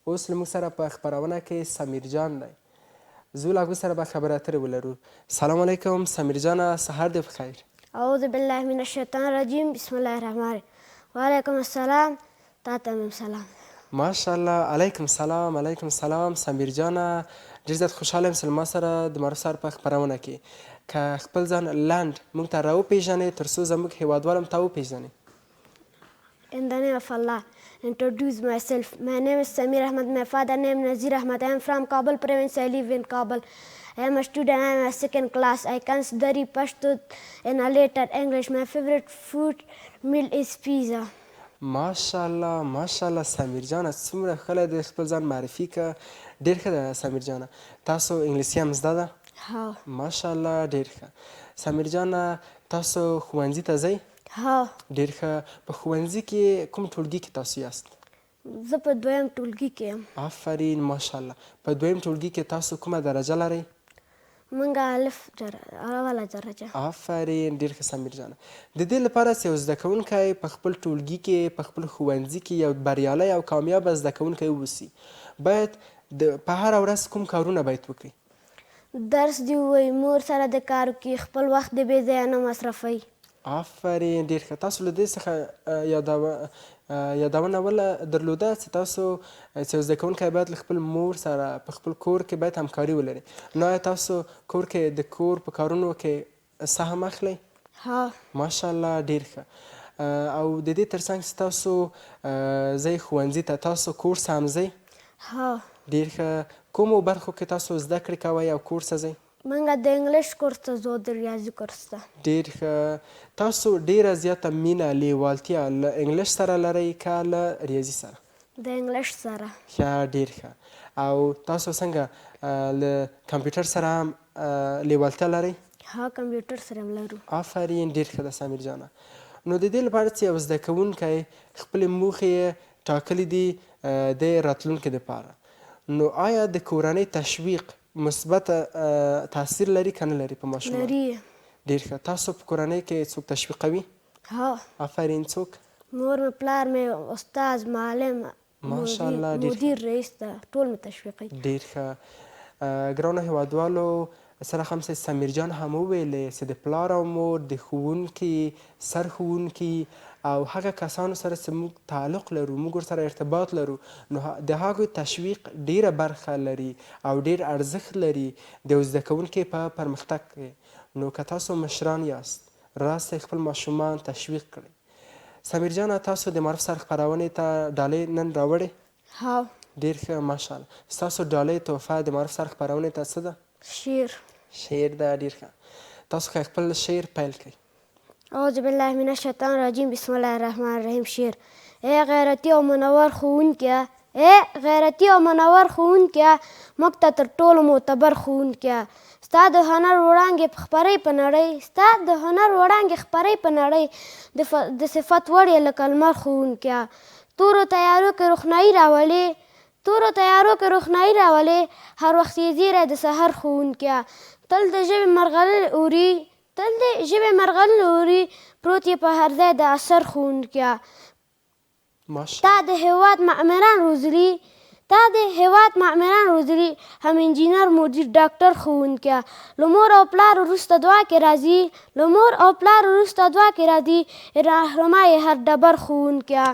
اوس له موږ سره په خپرونه کې سمیر جان دی. ځو له هغوی سره به خبرې اترې ولرو. سلام علیکم سمیر جانه، سهار دې په خیر. اعوذ بالله من الشیطان الرجیم، بسم الله الرحمن الرحیم. وعلیکم السلام، تا ته هم سلام. ماشاءالله، علیکم سلام. علیکم سلام سمیر جانه، ډیر زیات خوشحاله یم چې له ما سره د معروف سهار په خپرونه کې. که خپل ځان لنډ موږ ته راوپېژنې تر څو زموږ هیوادوال هم تا وپېژني. In the name of Allah, introduce myself. My name is Samir Ahmad. My father name Nazir Ahmad. I am from Kabul province. I live in Kabul. I am a student. I am a second class. I can study Pashto and a later English. My favorite food meal is pizza. ماشاءالله ماشاءالله سمیر جانه، څومره ښکلی دی خپل ځان معرفي که. ډېر ښه ده سمیر جانه. تاسو انګلیسي هم زده ده؟ ها. ماشاءالله، ډېر ښه. سمیر جانه، تاسو ښوونځي ته ځئ؟ ها. ډېر ښه. په ښوونځي کې کوم ټولګي کې تاسو یاست؟ زه په دویم ټولګي کې یم. آفرین، ماشاءالله. په دویم ټولګي کې تاسو کومه درجه لرئ؟ مونږ الف اوله درجه. آفرین، ډېر ښه سمیر جانه. د دې لپاره چې یو زده کوونکی په خپل ټولګي کې، په خپل ښوونځي کې یو بریالی او کامیابه زده کوونکی واوسي، باید د په هره ورځ کوم کارونه باید وکړي؟ درس دې ووایي، مور سره د کار وکړي، خپل وخت دې بې ځایه نه مصرفوي. آفرین، ډېر ښه. تاسو له دې څخه یادونه وله درلوده چې تاسو چې یو زده کوونکی باید له خپل مور سره په خپل کور کې باید همکاري ولري. نو آیا تاسو کور کې د کور په کارونو کې سهم اخلئ؟ ها. ماشاءالله، ډېر ښه. او د دې ترڅنګ چې تاسو ځئ ښوونځي ته، تاسو کورس هم ځئ؟ ها. ډېر ښه. کومو برخو کې تاسو زده کړې کوئ او کورس ته ځئ؟ مونږ د انګلیش کورس ته ځو، د ریاضي کورس ته. ډېر ښه. تاسو ډېره زیاته مینه، لیوالتیا له انګلیش سره لرئ که له ریاضي سره؟ د انګلیش سره. ښه، ډېر ښه. او تاسو څنګه له کمپیوټر سره هم لیوالتیا لرئ؟ ها، کمپیوټر سره هم لرو. آفرین، ډېر ښه ده سمیر جانه. نو د دې لپاره چې یو زده کوونکی خپلې موخې یې ټاکلې دي د راتلونکي دپاره، نو آیا د کورنۍ تشویق مثبت تاثیر لري که نه لري په ماشومانو؟ لري. ډېر ښه. تاسو په کورنۍ کې څوک تشویقوي؟ ها. آفرین، څوک؟ مور مې، پلار مې، استاد، معلم، ماشاءالله، ډېر ښه. مدیر، رئیس ته ټول مې تشویقوي. ډېر ښه. ګرانو هیوادوالو، څه رقم چې سمیر جان هم وویلې چې د پلار او مور، د ښوونکي، سر ښوونکي او هغه کسانو سره چې موږ تعلق لرو، موږ ورسره ارتباط لرو، نو د هغوی تشویق ډېره برخه لري او ډېر ارزښت لري د یو زده کوونکي په پرمختګ کې. نو که تاسو مشران یاست، راسئ خپل ماشومان تشویق کړئ. سمیر جانه، تاسو د معرف سر خپرونې ته ډالۍ نن راوړې؟ ها. ډېر ښه، ماشاءالله. ستاسو ډالۍ تحفه د معرف سر خپرونې ته څه ده؟ شعر. شعر ده، ډېر ښه. تاسو که خپل شعر پیل کړئ. اعوذ بالله من الشیطان الرجیم، بسم الله الرحمن الرحیم. شعر. ای غیرتي او منور ښوونکیه، ای غیرتي او منور ښوونکیه، موږ ته تر ټولو معتبر ښوونکیه، ستا د هنر وړانګې خپرې په نړۍ، ستا د هنر وړانګې خپرې په نړۍ، د صفت وړ یې لکه لمر ښوونکیه، تورو تیارو کې روښنايي راولې، تورو تیارو کې روښنايي راولې، هر وخت یې زیری د سحر ښوونکیه، تل د ژبې مرغلرې اوري، تل د ژبې مرغلرې اوري، پروت یې په هر ځای د اثر ښوونکیه، تا د هیواد معمران روزلي، تا د هیواد معمران روزلي، هم انجینر، مدیر، ډاکټر ښوونکیه، له مور او پلار وروسته دعا کې راځي، له مور او پلار وروسته دعا کې راځي، رهنما یې هر ډبر ښوونکیه.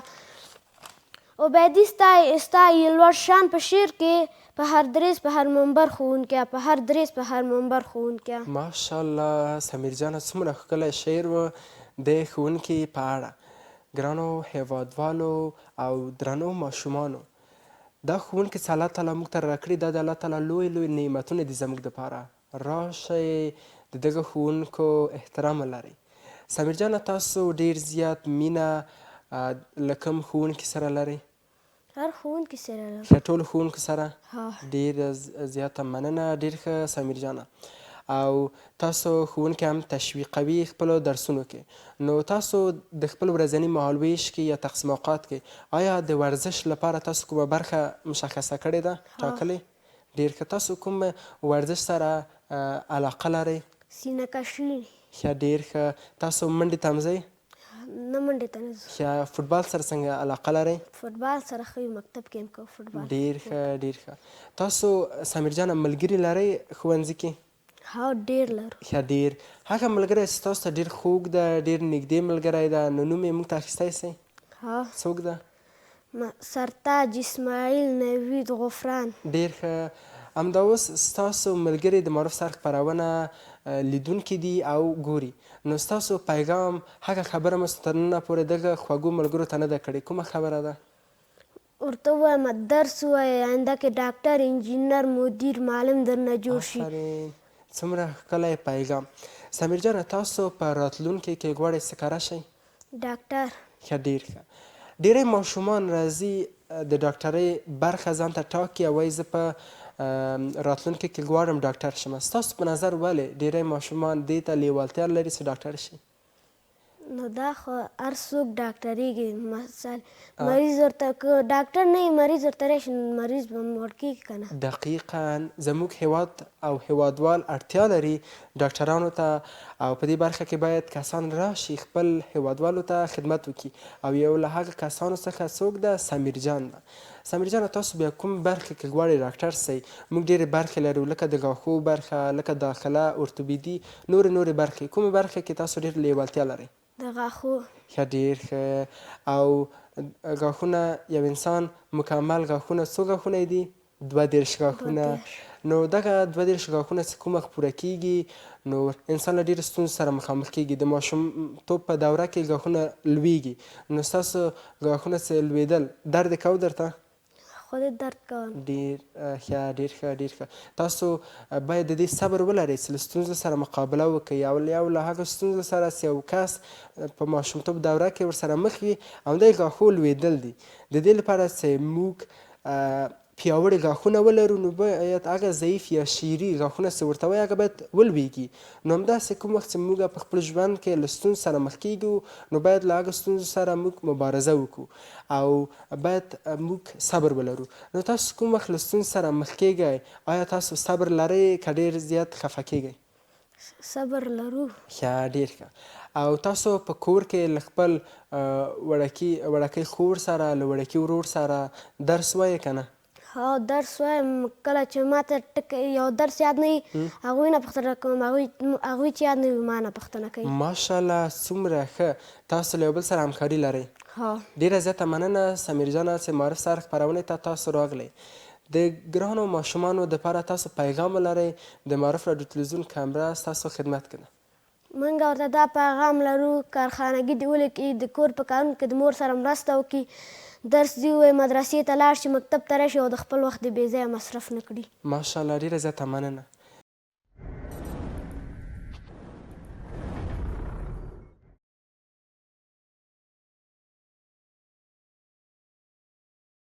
عبیدي ستا ستا یې لوړ شان په شعر کې، په هر درېز په هر منبر ښوونکیه، په هر درېز په هر منبر ښوونکیه. ماشاءالله سمیر جانه، څومره ښکلی شعر و د ښوونکي په اړه. ګرانو هیوادوالو او درنو ماشومانو، دا ښوونکي چې الله تعالی موږ ته راکړي، دا د الله تعالی لوی لوی نعمتونه دي زموږ دپاره. راشئ د دغه ښوونکو احترام ولرئ. سمیر جانه، تاسو ډیر زیات مینه له کوم ښوونکي سره لرئ؟ هر ښوونکي سره لرم. ښه، ټولو ښوونکو سره؟ ها. ډیره زیاته مننه، ډیر ښه سمیر جانه. او تاسو ښوونکي هم تشویقوي خپلو درسونو کې، نو تاسو د خپل ورځني مهالویش کې یا تقسیم اوقات کې آیا د ورزش لپاره تاسو کومه برخه مشخصه کړې ده، ټاکلې؟ ډیر ښه. تاسو کوم ورزش سره علاقه لرئ؟ سینه کشي. ښه، ډیر ښه. تاسو منډې ته هم ځئ؟ نه، منډې ته نه ځو. ښه، فوټبال سره څنګه علاقه لرئ؟ فوټبال سره ښه یو، مکتب کې هم کوو فوټبال. ډیر ښه، ډیر ښه. تاسو سمیر جانه ملګري لرئ ښوونځي کې؟ هو، ډیر لرو. ښه، ډیر. هغه ملګری چې تاسو ته ډیر خوږ ده، ډیر نږدې ملګری ده، نو نوم یې موږ ته اخیستی سئ؟ ها. څوک ده؟ سرتاج، اسماعیل، نوید، غفران. ډیر ښه. همدا اوس ستاسو ملګري د معرف سر خپرونه لیدونکي دي او ګوري، نو ستاسو پیغام، هغه خبره مو تر ننه پورې دغه خوږو ملګرو ته نه ده کړې، کومه خبره ده؟ ورته ووایم درس ووایه، آینده کې ډاکټر، انجینر، مدیر، معلم درنه جوړ شي. آفرین، څومره ښکلی پیغام. سمیر جانه، تاسو په راتلونکي کې غواړئ څه کاره شئ؟ ډاکټر. ښه، ډیر ښه. ډیری ماشومان راځي د ډاکټرۍ برخه ځان ته ټاکي او وایي زه په راتلونکي کې غواړم ډاکټر شم. ستاسو په نظر ولې ډیری ماشومان دې ته لیوالتیا لري چې ډاکټر شي؟ نو دا خو هر څوک ډاکټرېږي، مثال مریض ورته که ډاکټر نه وي، مریض ورته راشي، نو مریض به مړ کېږي که نه؟ دقیقا، زموږ هیواد او هیوادوال اړتیا لري ډاکټرانو ته، او په دې برخه کې باید کسان راشي خپل هیوادوالو ته خدمت وکړي، او یو له هغه کسانو څخه څوک ده؟ سمیر جان ده. سمیر جانه، تاسو بیا کوم برخې کې غواړئ ډاکټر سئ؟ موږ ډېرې برخې لرو، لکه د غاښو برخه، لکه داخله، ارتوپیدي، نورې نورې برخې. کومې برخې کې تاسو ډېر لیوالتیا لرئ؟ د غاښو. ښه، ډېر ښه. او غاښونه، یو انسان مکمل غاښونه څو غاښونه یې دي؟ 32 غاښونه. نو دغه 32 غاښونه چې کوم وخت پوره کیږي، نو انسان له ډېرو ستونزو سره مخامخ کیږي. د ماشومتوب په دوره کې غاښونه لویږي، نو ستاسو غاښونه چې لوېدل، درد یې کاوه درته؟ خو دې درد کوم. ډېر ښه، ډېر ښه، ډېر ښه. تاسو باید د دې صبر ولرئ چې له ستونزو سره مقابله وکړئ، او یو له هغو ستونزو سره چې یو کس په ماشومتوب دوره کې ورسره مخ وي، همدا یې غاښو لوېدل دي. د دې لپاره چې موږ پیاوړي غاښونه ولرو، نو باید هغه ضعیف یا شیري غاښونه چې ورته وایي، هغه باید ولویږي. نو همداسې کوم وخت چې موږ په خپل ژوند کې له ستونزو سره مخ کیږو، نو باید له هغه ستونزو سره موږ مبارزه وکړو او باید موږ صبر ولرو. نو تاسو کوم وخت له ستونزو سره مخ کیږئ، آیا تاسو صبر لرئ که ډېر زیات خفه کیږئ؟ صبر لرو. ښه، ډېر ښه. او تاسو په کور کې له خپل وړکي وړکۍ خور سره، له وړکي ورور سره درس وایې که نه؟ هو، درس وایم. کله چې ماته ټکی یو درس یاد نه وي، هغوی نه پوښتنه کوم، هغوی چې یاد نه وي، ما نه پوښتنه کوي. ماشاءالله، څومره ښه. تاسو له یو بل سره همکاري لرئ. ها. ډېره زیاته مننه سمیر جانه چې معرف سر خپرونې ته تاسو راغلئ. د ګرانو ماشومانو دپاره تاسو پیغام ولرئ، د معرف راډیو تلویزیون کمره ستاسو خدمت کې ده. موږ ورته دا پیغام لرو، کارخانګي دې ولیکي، د کور په کارونو کې د مور سره مرسته وکړي، درس دې ووایي، مدرسې ته لاړ شي، مکتب ته راشي، او د خپل وخت دې بې ځایه مصرف نه کړي. ماشاءالله، ډېره زیاته مننه.